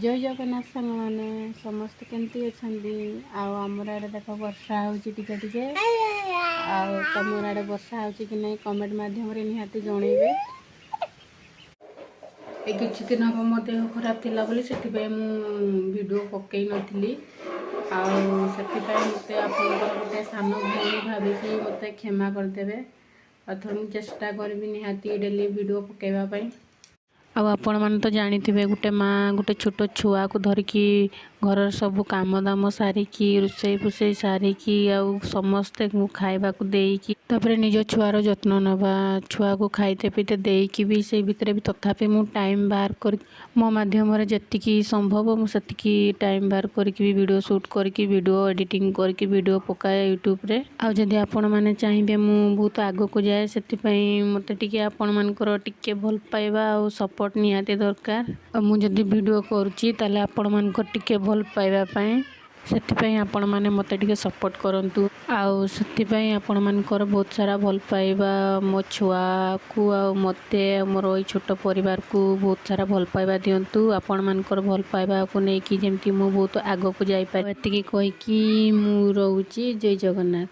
ଜୟ ଜଗନ୍ନାଥ ସାଙ୍ଗମାନେ, ସମସ୍ତେ କେମିତି ଅଛନ୍ତି? ଆଉ ଆମର ଆଡ଼େ ଦେଖ, ବର୍ଷା ହେଉଛି ଟିକେ ଟିକେ। ଆଉ ତମର ଆଡ଼େ ବର୍ଷା ହେଉଛି କି ନାହିଁ, କମେଣ୍ଟ ମାଧ୍ୟମରେ ନିହାତି ଜଣେଇବେ। ଏ କିଛି ଦିନ ହେବ ମୋ ଦେହ ଖରାପ ଥିଲା ବୋଲି ସେଥିପାଇଁ ମୁଁ ଭିଡ଼ିଓ ପକେଇ ନଥିଲି। ଆଉ ସେଥିପାଇଁ ମୋତେ ଆପଣଙ୍କର ଗୋଟେ ସାନ ଭଉଣୀ ଭାବିକି ମୋତେ କ୍ଷମା କରିଦେବେ। ଏଥର ମୁଁ ଚେଷ୍ଟା କରିବି ନିହାତି ଡେଲି ଭିଡ଼ିଓ ପକାଇବା ପାଇଁ। ଆଉ ଆପଣମାନେ ତ ଜାଣିଥିବେ, ଗୋଟେ ମା ଗୋଟେ ଛୋଟ ଛୁଆକୁ ଧରିକି ଘରର ସବୁ କାମ ଦାମ ସାରିକି, ରୋଷେଇ ଫୋଷେଇ ସାରିକି, ଆଉ ସମସ୍ତଙ୍କୁ ଖାଇବାକୁ ଦେଇକି, ତାପରେ ନିଜ ଛୁଆର ଯତ୍ନ ନେବା, ଛୁଆକୁ ଖାଇତେ ପିଇତେ ଦେଇକି ବି, ସେଇ ଭିତରେ ବି ତଥାପି ମୁଁ ଟାଇମ୍ ବାହାର କରି, ମୋ ମାଧ୍ୟମରେ ଯେତିକି ସମ୍ଭବ ମୁଁ ସେତିକି ଟାଇମ୍ ବାହାର କରିକି ବି ଭିଡ଼ିଓ ସୁଟ୍ କରିକି, ଭିଡ଼ିଓ ଏଡ଼ିଟିଂ କରିକି ଭିଡ଼ିଓ ପକାଏ ୟୁଟ୍ୟୁବରେ। ଆଉ ଯଦି ଆପଣମାନେ ଚାହିଁବେ ମୁଁ ବହୁତ ଆଗକୁ ଯାଏ, ସେଥିପାଇଁ ମୋତେ ଟିକେ ଆପଣମାନଙ୍କର ଟିକେ ଭଲ ପାଇବା ଆଉ ସପୋର୍ଟ ନିହାତି ଦରକାର। ଆଉ ମୁଁ ଯଦି ଭିଡ଼ିଓ କରୁଛି, ତାହେଲେ ଆପଣମାନଙ୍କର ଟିକେ ଭଲ ପାଇବା ପାଇଁ, ସେଥିପାଇଁ ଆପଣମାନେ ମୋତେ ଟିକେ ସପୋର୍ଟ କରନ୍ତୁ। ଆଉ ସେଥିପାଇଁ ଆପଣମାନଙ୍କର ବହୁତ ସାରା ଭଲ ପାଇବା ମୋ ଛୁଆକୁ ଆଉ ମୋତେ ଆଉ ମୋର ଏଇ ଛୋଟ ପରିବାରକୁ ବହୁତ ସାରା ଭଲ ପାଇବା ଦିଅନ୍ତୁ। ଆପଣମାନଙ୍କର ଭଲ ପାଇବାକୁ ନେଇକି ଯେମିତି ମୁଁ ବହୁତ ଆଗକୁ ଯାଇପାରିବି, ଏତିକି କହିକି ମୁଁ ରହୁଛି। ଜୟ ଜଗନ୍ନାଥ।